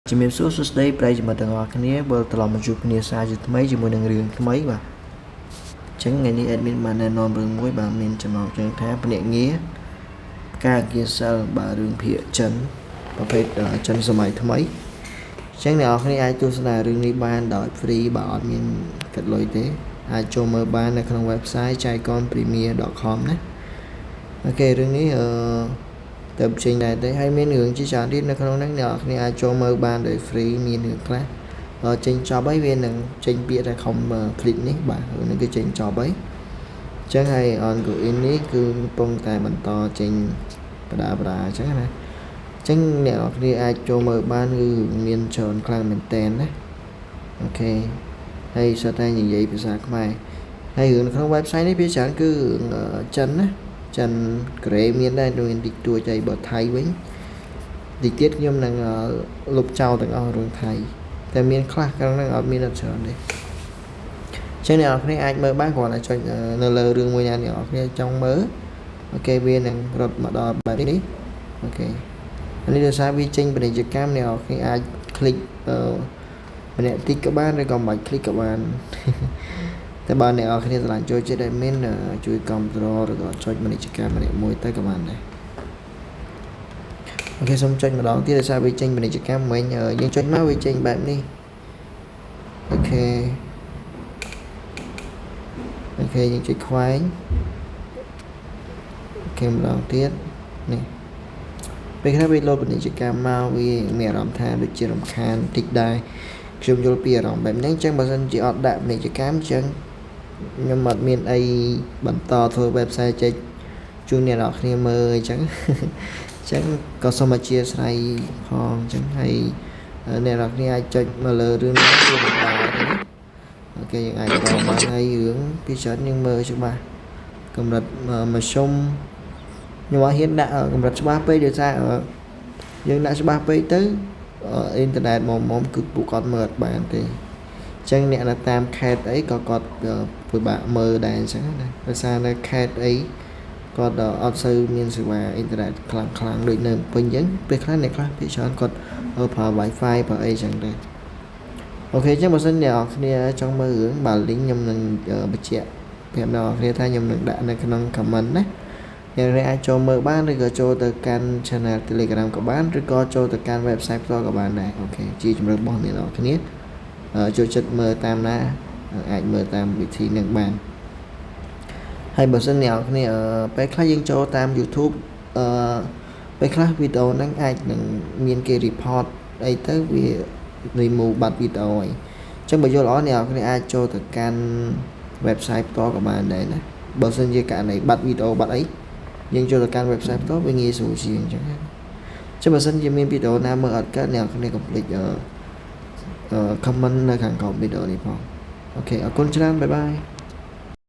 ជំរាបសួរសួស្តីប្រិយមិត្តទាំងអស់គ្នាវិលត្រឡប់មកជួបគ្នាសារជាថ្មីជាមួយនឹងរឿងថ្មីបាទអញ្ចឹងថ្ងៃនេះ admin បានណែនាំរឿងមួយបាទមានចំណងជើងថាភ្នាក់ងារផ្កាគាសិលបាទរឿងភាគចិនប្រភេទចិនសម័យថ្មីអញ្ចឹងអ្នកនរគ្នាអាចទស្សនារឿងនេះបានដោយ free បាទអត់មានគិតលុយទេអាចចូលមើលបាននៅក្នុង website chaikonpremier.com ណាOK រឿងនេះអឺទៅចេញដែរទេហើយមានរឿងជាច្រើនទៀតនៅក្នុងហ្នឹងអ្នកនរគ្នាអាចចូលមើលបានដោយ free មានរឿងខ្លះចេញចប់ហើយវានឹងចេញពាក្យថា complete នេះបាទរឿងនេះគឺចេញចប់ហើយអញ្ចឹងហើយ ongoing នេះគឺកំពុងតែបន្តចេញបដាបដាអញ្ចឹងណាអញ្ចឹងអ្នកនរគ្នាអាចចូលមើលបានគឺមានច្រើនខ្លាំងមែនតែនណាOK ហើយសុទ្ធតែនិយាយភាសាខ្មែរហើយរឿងនៅក្នុង website នេះវាច្រើនគឺរឿងចិនណាចិនកូរ៉េមានដែរមានតិចតួចហើយបើថៃវិញតិចទៀតខ្ញុំនឹងលុបចោលទាំងអស់រឿងថៃតែមានខ្លះក្នុងហ្នឹងអត់មានអត់ច្រើនទេចឹងអ្នកនរគ្នាអាចមើលបានគ្រាន់តែចុចនៅលើរឿងមួយណាអ្នកនរគ្នាចង់មើល OK វានឹងរត់មកដល់បែបនេះOK នេះដោយសារវាចេញពាណិជ្ជកម្មអ្នកនរគ្នាអាច click ម្នាក់តិចក៏បានឬក៏មិនបាច់ click ក៏បានតែបើអ្នកនរគ្នាស្រឡាញ់ចូលចិត្ត admin ជួយគ្រប់គ្រងឬក៏ចុចពាណិជ្ជកម្មម្នាក់មួយទៅក៏បានដែរ OK សូមចុចម្ដងទៀតដោយសារវាចេញពាណិជ្ជកម្មមិញយើងចុចមកវាចេញបែបនេះOK OK យើងចុចខ្វែង OK ម្ដងទៀតនេះពេលខ្លះវាលោតពាណិជ្ជកម្មមកវាមានអារម្មណ៍ថាដូចជារំខានតិចដែរខ្ញុំយល់ពីអារម្មណ៍បែបនេះអញ្ចឹងបើសិនជាអត់ដាក់ពាណិជ្ជកម្មអញ្ចឹងខ្ញុំអត់មានអីបន្តធ្វើ website ចេញជូនអ្នកនរគ្នាមើលអញ្ចឹងអញ្ចឹងក៏សូមអធ្យាស្រ័យផងអញ្ចឹងហើយ អ្នកនរគ្នាអាចចុចមកលើរឿងនេះវាមិនដើរទេណាOK យើងអាចរកបានហើយរឿងពីច្រើនយើងមើលច្បាស់កម្រិតមធ្យមខ្ញុំអត់ហ៊ានដាក់កម្រិតច្បាស់ពេកដោយសារយើងដាក់ច្បាស់ពេកទៅអ៊ីនធឺណិតមុំមុំគឺពួកគាត់មើលអត់បានទេអញ្ចឹងអ្នកនៅតាមខេត្តអីក៏គាត់ពិបាកមើលដែរអញ្ចឹងណាដោយសារនៅខេត្តអីគាត់អត់សូវមានសេវាអ៊ីនធឺណិតខ្លាំងខ្លាំងដូចនៅពេញអញ្ចឹងពេលខ្លះអ្នកខ្លះភាគច្រើនគាត់ប្រើ Wi-Fi ប្រើអីចឹងដែរ OK អញ្ចឹងបើសិនអ្នកនរគ្នាចង់មើលរឿងបាទ link ខ្ញុំនឹងបញ្ជាក់ប្រាប់អ្នកនរគ្នាថាខ្ញុំនឹងដាក់នៅក្នុង comment ណាអ្នកនរអាចចូលមើលបានឬក៏ចូលទៅកាន់ channel Telegram ក៏បានឬក៏ចូលទៅកាន់ website ផ្ទាល់ក៏បានដែរ OK ជាជម្រើសរបស់អ្នកនរគ្នាចូលចិត្តមើលតាមណាអាចមើលតាមវិធីនឹងបានហើយបើសិនអ្នកនរគ្នាពេលខ្លះយើងចូលតាម YouTube អឺពេលខ្លះវីដេអូហ្នឹងអាចនឹងមានគេ report អីទៅវា remove បាត់វីដេអូហើយអញ្ចឹងបើយល់ល្អអ្នកនរគ្នាអាចចូលទៅកាន់ website ផ្ទាល់ក៏បានដែរណាបើសិនជាករណីបាត់វីដេអូបាត់អីយើងចូលទៅកាន់ website ផ្ទាល់វាងាយស្រួលជាងអញ្ចឹងណាចឹងបើសិនជាមានវីដេអូណាមើលអត់កើតអ្នកនរគ្នាកុំភ្លេចអឺ comment នៅខាងក្រោមវីដេអូនេះផង OK អរគុណច្រើន bye bye.